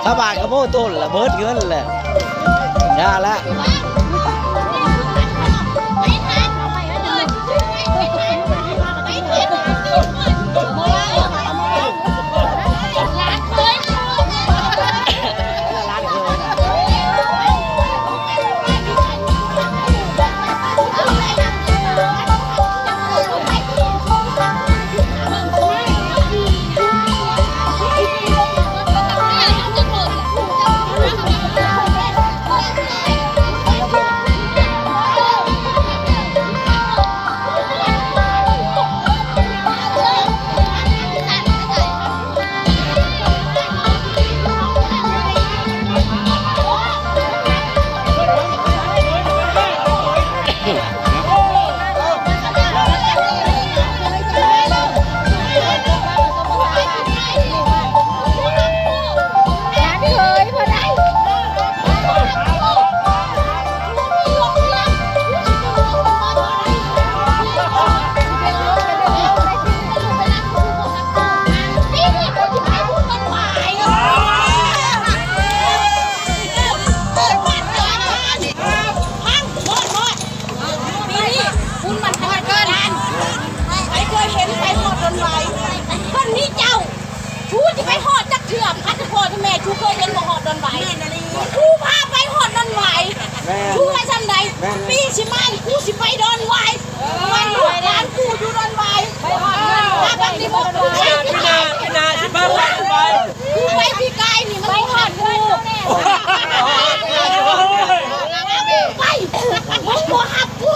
ຊາວບ້ານກໍບໍ່ຕົ້ນລະ ເບິດເງິນແຫຼະ ຢ່າລະ. ປີນີ້ບຸນບັນພະຍາການ ໃຜເຄີຍເຫັນໄປຮອດດອນຫວາຍ? ຄົນນີ້ເຈົ້າ ຊູຊິໄປຮອດຈັກເທື່ອ? ຄັນພໍ່ແມ່ຊູເຄີຍເຫັນບໍ່ຮອດດອນຫວາຍ? ແມ່ນອີ່ຫຼີ ກູພາໄປຮອດດອນຫວາຍ. ແມ່ນ ຊູວ່າຊ່ຳໃດ? ແມ່ນ ປີຊິມານີ້ກູຊິໄປດອນຫວາຍ ເອີ ໄປຮອດບ້ານກູຢູ່ດອນຫວາຍ. ໄປຮອດເຮືອນ ມາບັດນີ້ບໍ່ ປີໜ້າ ປີໜ້າຊິພາໄປດອນຫວາຍ. ກູໄປປີກາຍນີ້ມັນບໍ່ຮອດກູ ໄປ ມຶງບໍ່ຮັບກູ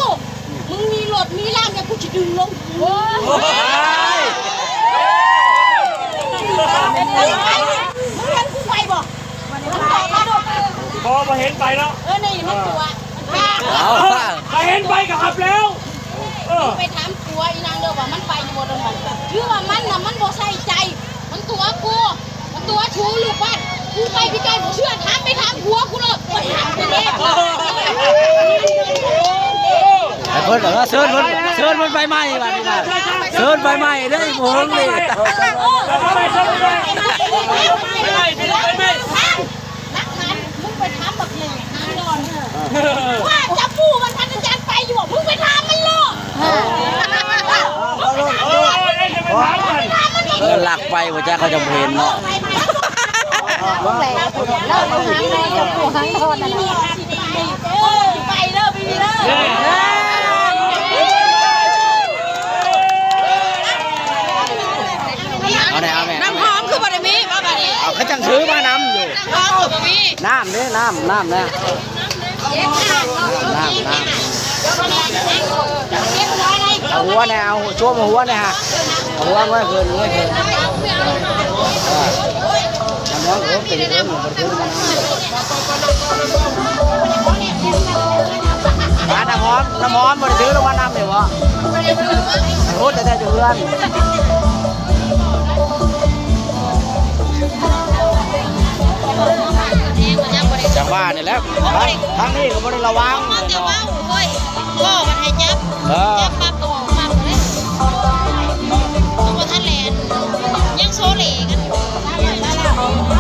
ມຶງມີລົດມີລາງ ດຽວກູຊິດຶງລົງ. ໂອ້ຍ ມຶງເຫັນກູໄປບໍ່? ບໍ່ ບໍ່ເຫັນໄປເນາະ. ເອີ ນີ້ມັນຕົວະ ເອົາ ຖ້າເຫັນໄປກໍຮັບແລ້ວ. ເອີ ໄປຖາມຜົວອີນາງເດີວ່າມັນໄປຢູ່ບໍ່ດອນຫວາຍ. ຖືວ່າມັນນະ ມັນບໍ່ໃສ່ໃຈ ມັນຕົວະກູ. ຕົວະຊູລູກບ້ານ ກູໄປປີກາຍບໍ່ເຊື່ອ ຖາມໄປຖາມຜົວກູໂລດ ໄປຖາມໄປເລີຍ. ໃຫ້ເພິ່ນ ເອີ ເຊີນເພິ່ນ ເຊີນເພິ່ນໄປໃໝ່ບາດນີ້ນະ ເຊີນໄປໃໝ່ເດີ ອີກບໍ່ດົນນີ້. ນັກມັນ ມຶງໄປຖາມບັກແມ່ນາງດອນ ວ່າຈະປູ່ມັນທັນອາຈານໄປຢູ່ບໍ່? ມຶງໄປຖາມມັນໂລດ. ເອີ ເອີ ເອີ ເອີ ເອີ ລັກໄປບໍ່ຈັກ ເຂົາຈະບໍ່ເຫັນເນາະ. ເອີ ໄປເດີ ໄປເດີ. ເອົາແດ່ ເອົາແດ່ ນ້ຳຫອມຄືບໍ່ໄດ້ມີບໍ່ບາດນີ້? ເອົາ ເຂົາຈັ່ງຖືມານຳຢູ່. ນ້ຳຫອມຄືບໍ່ມີ. ນ້ຳເດ້ ນ້ຳ ນ້ຳນະ. ນ້ຳ ນ້ຳ ນ້ຳ ເອົາຫົວແດ່ ເອົາ ໂຊມເອົາຫົວແດ່ຫະ ເອົາຫົວເງີຍຂຶ້ນ ເງີຍຂຶ້ນ. ເອີ ນ້ຳຫອມ ໂອ້ ເປັນເພິ່ນບໍ່ໄດ້ຖືມານຳ. ປາ ນ້ຳຫອມ ນ້ຳຫອມບໍ່ໄດ້ຖືລົງມານຳນີ້ບໍ່? ໂອ້ ແຕ່ ແຕ່ຢູ່ເຮືອນ. ຈັ່ງວ່ານີ້ແຫຼະ ທາງ ທາງນີ້ກໍບໍ່ໄດ້ລະວັງ ເວົ້າແຕ່ເວົ້າ ໂອ້ຍ ກໍມັນໃຫ້ຈັບ ເອີ ຈັບປັບກໍອອກປັບເລີຍ ກໍບໍ່ທັນແລ່ນ ຍັງໂຊເລກັນຢູ່ ເອົ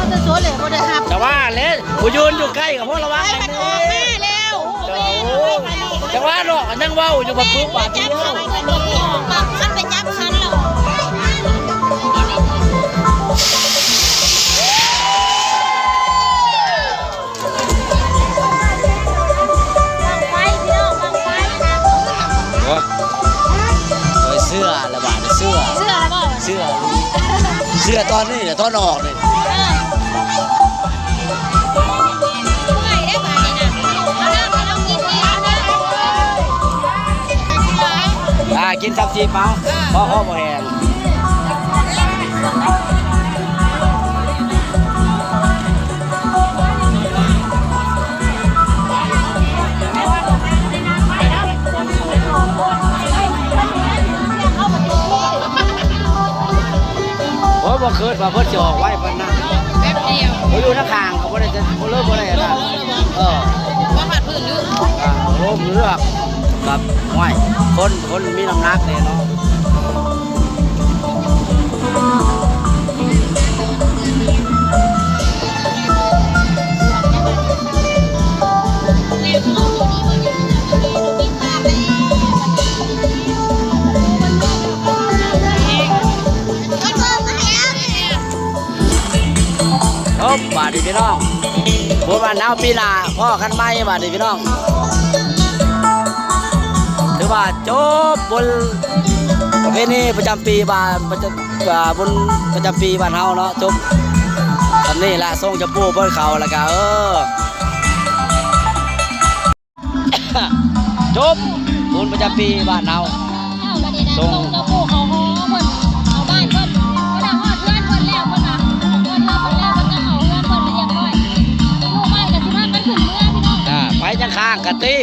າແຕ່ໂຊເລບໍ່ໄດ້ຮັບ ຈັ່ງວ່າແຫຼະ ຜູ້ຢືນຢູ່ໃກ້ກໍບໍ່ລະວັງ ໄປ ມັນອອກມາແລ້ວ. ໂອ້ ຈັ່ງວ່າເນາະ ຍັງເວົ້າຢູ່ ບັກປຶກບາດດຽວ ຄັນໄປຈັບຄັນແລ້ວ. ໂອ້ຍ ເຊື່ອລະບາດ ເຊື່ອ ເຊື່ອລະບໍ່ ເຊື່ອ ເຊື່ອຕອນນີ້ແຫຼະ ຕອນອອກນີ້. ອ່າ ກິນສາມສີ່ເປົາ ພໍ ພໍບໍ່ແຫ້ງ. ໂອ້ຍ ບໍ່ຄິດວ່າເພິ່ນຊິອອກໄວປານນັ້ນ ແປັບດຽວ ບໍ່ຢູ່ນຳຂ້າງກໍບໍ່ໄດ້ ບໍ່ເລີຍ ບໍ່ໄດ້ອັນນັ້ນ ເອີ ວ່າພາດພື້ນຢູ່ ອ່າ ໂອ້ ເລືອກກັບ ຫ້ວຍ ຄົນ ຄົນມີນ້ຳໜັກເດ້ເນາະ. ບາດນີ້ພີ່ນ້ອງ ບຸນບ້ານເຮົາປີໜ້າພໍ້ກັນໃໝ່ບາດນີ້ພີ່ນ້ອງ. ຖືວ່າຈົບບຸນປະເພນີປະຈຳປີບ້ານ ປະຈຳ ອ່າ ບຸນປະຈຳປີບ້ານເຮົາເນາະ ຈົບສ່ຳນີ້ລະ. ສົ່ງຈະປູເບິ່ງເຂົາລະກະ ເອີ ຈົບບຸນປະຈຳປີບ້ານເຮົາ. ເອົາ ບັດນີ້ນະ ສົ່ງ ສົ່ງເຈົ້າປູເຂົ້າຫໍເພິ່ນ ເຂົ້າບ້ານເພິ່ນ ເພິ່ນວ່າຮອດເຮືອນເພິ່ນແລ້ວ ເພິ່ນວ່າຮອດເຮືອນເພິ່ນແລ້ວ ເພິ່ນກໍເຂົ້າເຮືອນເພິ່ນລຽບຮ້ອຍ. ລູກບ້ານກໍຊິພາກັນຂຶ້ນເມືອພີ່ນ້ອງ. ອ່າ ໄປຈັ່ງຄ້າງກະຕິ.